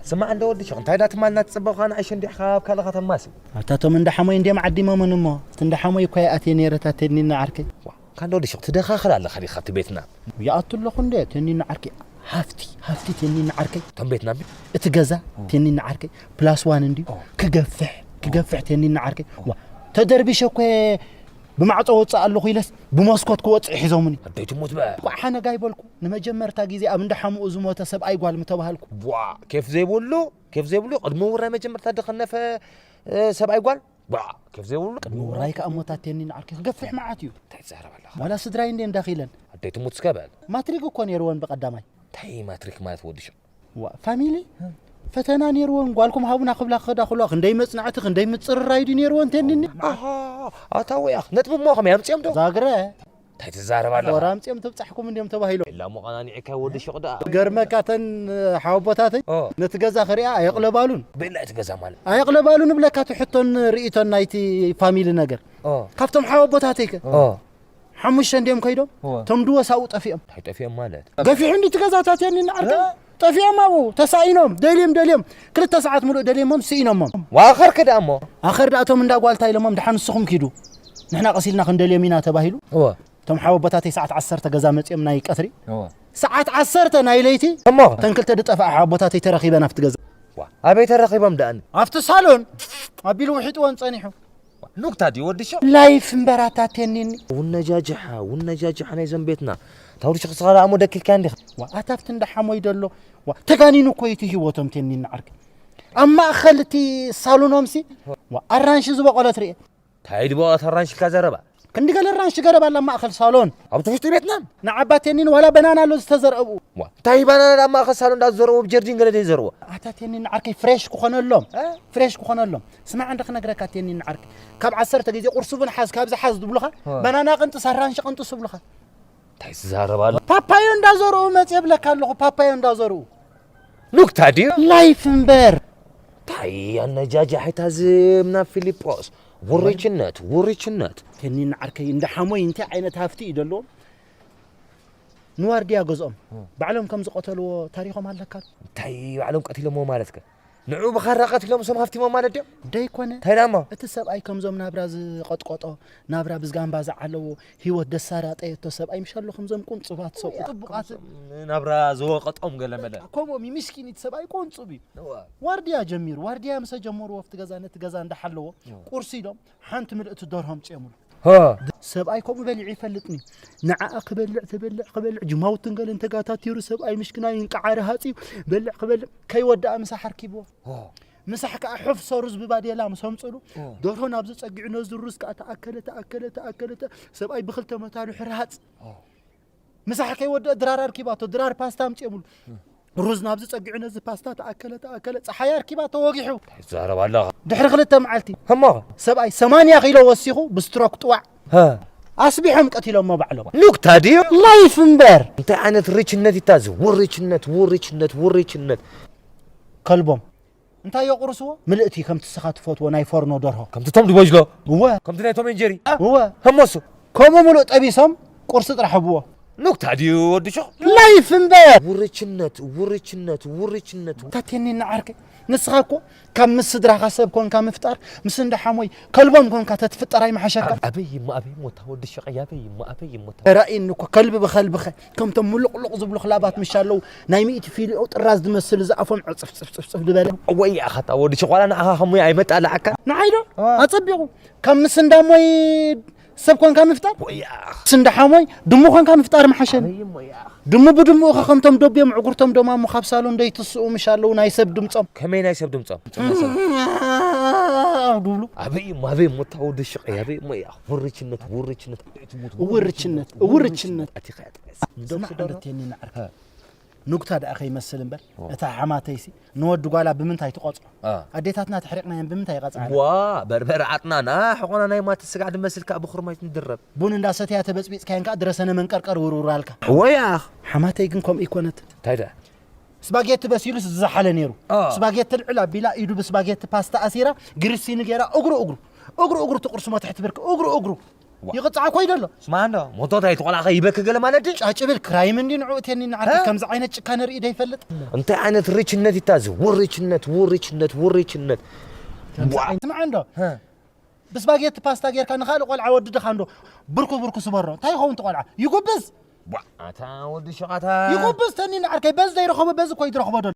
ስማዕ እንደ ወዲ ሸቕ እንታይ ዳ ትማልና ትጽበኻ ንኣይሽ እንዲሕ ካብ ካልኻ ተማሲ። ኣታ ቶም እንዳ ሓሞይ እንዲም ዓዲሞምን እሞ እቲ እንዳ ሓሞይ እኮ ይኣትየ ነይረ እታ ቴኒና ዓርከይ። ዋ፣ ካንዶ ወዲ ሸቕ ትደኻኽል ኣለኻ ዲኻ እቲ ቤትና? ይኣቱ ኣለኹ እንደ ቴኒና ዓርከይ። ሃፍቲ ሃፍቲ ቴኒና ዓርከይ። ቶም ቤትና እንዲ እቲ ገዛ ቴኒና ዓርከይ ፕላስ ዋን እንዲ ክገፍሕ ክገፍሕ ቴኒና ዓርከይ። ዋ፣ ተደርቢሸ እኮ ብማዕጾ ወጽእ ኣለኹ ኢለስ ብመስኮት ክወጽእ ሒዞምኒ። ኣደይ ትሙት በ። ቋዕ ሓነጋ ይበልኩ። ንመጀመርታ ግዜ ኣብ እንዳ ሓሙኡ ዝሞተ ሰብኣይ ጓል ምተባህልኩ። ቧ፣ ኬፍ ዘይብሉ ኬፍ ዘይብሉ ቅድሚ ውራይ መጀመርታ ድኸነፈ ሰብኣይ ጓል። ቧ፣ ኬፍ ዘይብሉ ቅድሚ ውራይ ከኣ ሞታት ቴኒን ዓርኪ ክገፍሕ መዓት እዩ። እንታይ ትዛረብ ኣለኻ? ዋላ ስድራይ እንዴ እንዳኺለን። ኣደይ ትሙት እስከ በል። ማትሪክ እኮ ነይርወን ብቐዳማይ። እንታይ ማትሪክ ማለት ወዲ ሸቕ? ዋ፣ ፋሚሊ ፈተና ነይርወን። ጓልኩም ሃቡና ክብላ ክኸዳ ክልዋ ክንደይ መጽናዕቲ ክንደይ ምጽርራይ ድዩ ነይርወን ቴኒኒ? ኣሃ፣ ኣታ ወያኽ ነጥቢ እሞ ከመይ ኣምጺኦም ዶ? ዛግረ እንታይ ትዛረብ ኣለኻ? ወራ ኣምጺኦም ተብጻሕኩም እንዲዮም ተባሂሎም። ኢላ እሞ ቀናኒዕካ ወዲ ሸቕ ደኣ። ገርመካ እተን ሓወቦታተይ ኦ። ነቲ ገዛ ክሪኣ ኣየቕለባሉን። ብእላ እቲ ገዛ ማለት? ኣየቕለባሉን እብለካ እቲ ሕቶን ርእይቶን ናይቲ ፋሚሊ ነገር። ኦ። ካብቶም ሓወቦታተይ ከ? ኦ። ሓሙሽተ እንዲዮም ከይዶም? እወ። እቶም ድወስ ኣብኡ ጠፊኦም። እንታይ ጠፊኦም ማለት? ገፊሑ እንዲ እቲ ገዛታት የኒ ንዓርከይ። እ? ጠፊኦም ኣብኡ ተሳኢኖም ደልዮም ደልዮም ክልተ ሰዓት ሙሉእ ደልዮሞም ስኢኖሞም። ዋኸር ከ ደኣ እሞ? ኣኸር ደኣ እቶም እንዳ ጓልታ ኢሎሞም ድሓን ንስኹም ኪዱ። ንሕና ቀሲልና ክንደልዮም ኢና ተባሂሉ። እወ። እቶም ሓወቦታተይ ሰዓት ዓሰርተ ገዛ መጺኦም ናይ ቀትሪ። እወ። ሰዓት ዓሰርተ ናይ ለይቲ እሞ? እተን ክልተ ድጠፍኣ ሓወቦታተይ ተረኺበን ኣብቲ ገዛ። ዋ፣ ኣበይ ተረኺቦም ደኣኒ? ኣብቲ ሳሎን ኣቢሉ ውሒጥወን ጸኒሑ። ኑክታ ድዩ ወዲ ሸቕ? ላይፍ እምበር ኣታ ቴኒኒ። ውነጃጅሓ፣ ውነጃጅሓ ናይ ዘንቤትና። ታውዲ ሸቕ ስኻ ደኣ እሞ ደኪልካ እንዲኻ። ዋ፣ ኣታ ኣብቲ እንዳ ሓሞይ ደሎ። ዋ፣ ተጋኒኑ እኮ እዩ እቲ ህይወቶም ቴኒኒ ዓርከይ። ኣብ ማእኸል እቲ ሳሎኖምሲ፣ ዋ፣ ኣራንሺ ዝበቖለት ርኤ። እንታይ ድበቐት ኣራንሺ ኢልካ ዘረባ? ክንዲ ገለ ኣራንሺ ገረብ ኣላ ኣብ ማእኸል ሳሎን። ኣብ ትውሽጢ ቤትና? ንዓባ ቴኒኒ ዋላ በናና ኣሎ ዝተዘርአ ብኡ። ዋ፣ እንታይ ባናና ኣብ ማእኸል ሳሎን እንዳዘረዎ ብጀርዲን ገለ ዘይዘረዎ? ኣታ ቴኒኒ ዓርከይ ፍሬሽ ክኾነሎም። እ? ፍሬሽ ክኾነሎም። ስማዕ እንደ ክነግረካ ቴኒኒ ዓርከይ። ካብ ዓሰርተ ግዜ ቁርሲ እውን ሓዝ፣ ካብዚ ሓዝ ድብሉኻ። እ። በናና ቅንጥስ፣ ኣራንሺ ቅንጥስ ይብሉኻ። እንታይ ትዛረብ ኣሎ? ፓፓዮ እንዳዘርኡ መጽ የብለካ ኣለኹ፣ ፓፓዮ እንዳዘርኡ። ኑክታ ድዩ? ላይፍ እምበር። እንታይ ኣነጃጃሒታ ዝም ናብ ፊሊጶስ። ውርችነት፣ ውርችነት። ቴኒኒ ዓርከይ እንደ ሓሞይ እንታይ ዓይነት ሃፍቲ እዩ ደለዎም? ንዋርድያ ገዝኦም እ። ባዕሎም ከም ዝቐተልዎ ታሪኾም ኣለካ። እንታይ ባዕሎም ቀቲሎሞ ማለት ከ? ንዑ ብኻራ ቀቲሎም እሶም ሃፍቲሞም ማለት ድዮም? ደይኮነ። እንታይ ደኣ እሞ? እቲ ሰብኣይ ከምዞም ናብራ ዝቐጥቀጦ፣ ናብራ ብዝጋምባ ዝዓለዎ፣ ህይወት ደሳራጠየቶ ሰብኣይ ምሽ ኣሎ ከምዞም ቁንጹባት ሰብኡ ጥቡቓት። ናብራ ዝወቐጦም ገለ መለ። ከምኦም እዩ፣ ምስኪን እቲ ሰብኣይ ቁንጹብ እዩ። እዋ። ዋርድያ ጀሚሩ፣ ዋርድያ ምሰ ጀመሩ ወፍቲ ገዛ ነቲ ገዛ እንዳሓለዎ፣ እዋ። ቁርሲ ኢሎም ሓንቲ ምልእቲ ደርሆ ኣምጺኦምሉ። ሆ። ሰብኣይ ከምኡ በሊዑ ይፈልጥኒ። ንዓኣ ክበልዕ፣ ትበልዕ፣ ክበልዕ፣ ጅማውትን ገለን ተጋታቲሩ ሰብኣይ ምሽክናይ እንቃዓሪ ሃጺዩ በልዕ ክበልዕ ከይወደኣ ምሳሕ ኣርኪብዎ። ሆ። ምሳሕ ከኣ ሑፍ ሰሩዝ ብባዴላ ምስ ኣምጽሉ ሆ። ደርሆ ናብዚ ጸጊዑ ነዚ ሩዝ ከኣ ተኣከለ፣ ተኣከለ፣ ተኣከለ፣ ተ-፣ ሰብኣይ ብኽልተ መታሉ ሕርሃጽ። ሆ። ምሳሕ ከይወደአ ድራር ኣርኪባቶ፣ ድራር ፓስታ ኣምጺኦምሉ። ሩዝ ናብዚ ጸጊዑ ነዚ ፓስታ ተኣከለ፣ ተኣከለ፣ ጸሓይ ኣርኪባቶ ወጊሑ። ትዛረብ ኣለኻ። ድሕሪ ክልተ መዓልቲ እሞ? ሰብኣይ ሰማንያ ኪሎ ወሲኹ ብስትሮክ ጥዋዕ። ሀ። ኣስቢሖም ቀቲሎሞ ባዕሎም። ኑክታ ድዩ? ላይፍ እምበር። እንታይ ዓይነት ርችነት ይታዝ? ውርችነት፣ ውርችነት፣ ውርችነት። ከልቦም። እንታይ የቑርስዎ? ምልእቲ ከምቲ ስኻ ትፈትዎ ናይ ፎርኖ ደርሆ። ከምቲ ቶም ድበጅሎ? እወ። ከምቲ ናይ ቶም ኤንጀሪ? እወ። ህሞሱ? ከምኡ ምሉእ ጠቢሶም ቁርሲ ጥራሕ ህብዎ። ኑክታ ድዩ ወዲ ሸቕ? ላይፍ እምበር። ውርችነት፣ ውርችነት፣ ውርችነት። ታቴኒ ንዓርከይ። ንስኻ እኮ ካብ ምስ ስድራኻ ሰብ ኮንካ ምፍጣር፣ ምስ እንዳ ሓሞይ ከልቦም ኮንካ ተትፍጠር ኣይምሓሸካ? ኣበይ እሞ፣ ኣበይ እሞ፣ እታ ወዲ ሸቐይ፣ ኣበይ እሞ፣ ኣበይ እሞ፣ እታ ተራእየኒ እኮ ከልቢ ብኸልብኸ፣ ከምቶም ምሉቕሉቕ ዝብሉ ክላባት ምሽ ኣለዉ፣ ናይ ሚእቲ ፊልኦ ጥራዝ ዝመስል ዝኣፎም ዕጽፍ ጽፍ ጽፍ ጽፍ ዝበለ። ወይ ኣኻ እታ ወዲ ሸቕ፣ ዋላ ንዓኻ ከሙያ ኣይመጣልኣካ። ንዓይ ዶ? አ። ኣጸቢቑ። ካብ ምስ እንዳ ሞይ ሰብ ኮንካ ምፍጣር? ወይ ኣኻ። ምስ እንዳ ሓሞይ ድሙ ኮንካ ምፍጣር ምሓሸኒ። ኣበይ እሞ፣ ወይ ኣኻ። ድሙ ብድሙኡ ኸ ከምቶም ደብዮም ዕጉርቶም ደማሙ ካብ ሳሎን ደይትስኡ ምሽ ኣለዉ ናይ ሰብ ድምጾም። ከመይ ናይ ሰብ ድምጾም? ድብሉ። ኣበይ እሞ፣ ኣበይ እሞ፣ እታ ወዲ ሸቐይ፣ ኣበይ እሞ፣ ያ፣ ውርችነት፣ ውርችነት። ውርችነት፣ ውርችነት። ኣቲኻ እያ ጥቅስ። ስማዕ፣ እንደቴኒ ንዓርካ። ሀ። ኑግታ ደኣ ከይመስል እምበር፣ ኦ። እታ ሓማተይሲ ንወዲ ጓላ ብምንታይ ትቐጽዖ? አ። ኣዴታትና ተሕሪቕናየን ብምንታይ ይቐጽዓና? ዋ፣ በርበረ ዓጥናና፣ ሕቖና ናይ ማት ስጋዕ ድመስል ከኣ ብኹርማይት ንድረብ። ቡን እንዳሰተያ ተበጽቢጽካየን ከኣ ድረሰነ መንቀርቀር ውርውር ኣልካ። ወይ ኣኽ። ሓማተይ ግን ከምኡ ኣይኮነትን። እንታይ ደኣ? ስፓጌቲ በሲሉስ ዝዘሓለ ነይሩ። አ። ስፓጌቲ ልዕል ኣቢላ ኢዱ ብስፓጌቲ ፓስታ ኣሲራ፣ ግሪሲኒ ገይራ እግሩ እግሩ፣ እግሩ እግሩ ትቑርስሞ ትሕቲ ብርኪ፣ እግሩ እግሩ። ይቕጻዕ እኮ እዩ ዘሎ። ስማ እንዶ ሞቶት ኣይትቆላኸ ይበክ ገለ ማለት ድዩ? ጫጭብል ክራይም እንዲ ንዑ እቴኒ ንዓርከ ከምዚ ዓይነት ጭካነ ርኢ ደይፈልጥ። እንታይ ዓይነት ርችነት ይታዝ? ውርችነት፣ ውርችነት፣ ውርችነት። ስምዓ እንዶ ብስባጌቲ ፓስታ ጌርካ ንኻልእ ቆልዓ ወዲ ድኻ እንዶ ብርኩ ብርኩ ስበሮ እንታይ ይኸውን እቲ ቆልዓ? ይጉብዝ። ኣታ ወዲ ሸቓታ ይጉብዝ። ተኒ ንዓርከይ በዚ ዘይረኸቦ በዚ እኮ ይድረኽቦ ዘሎ።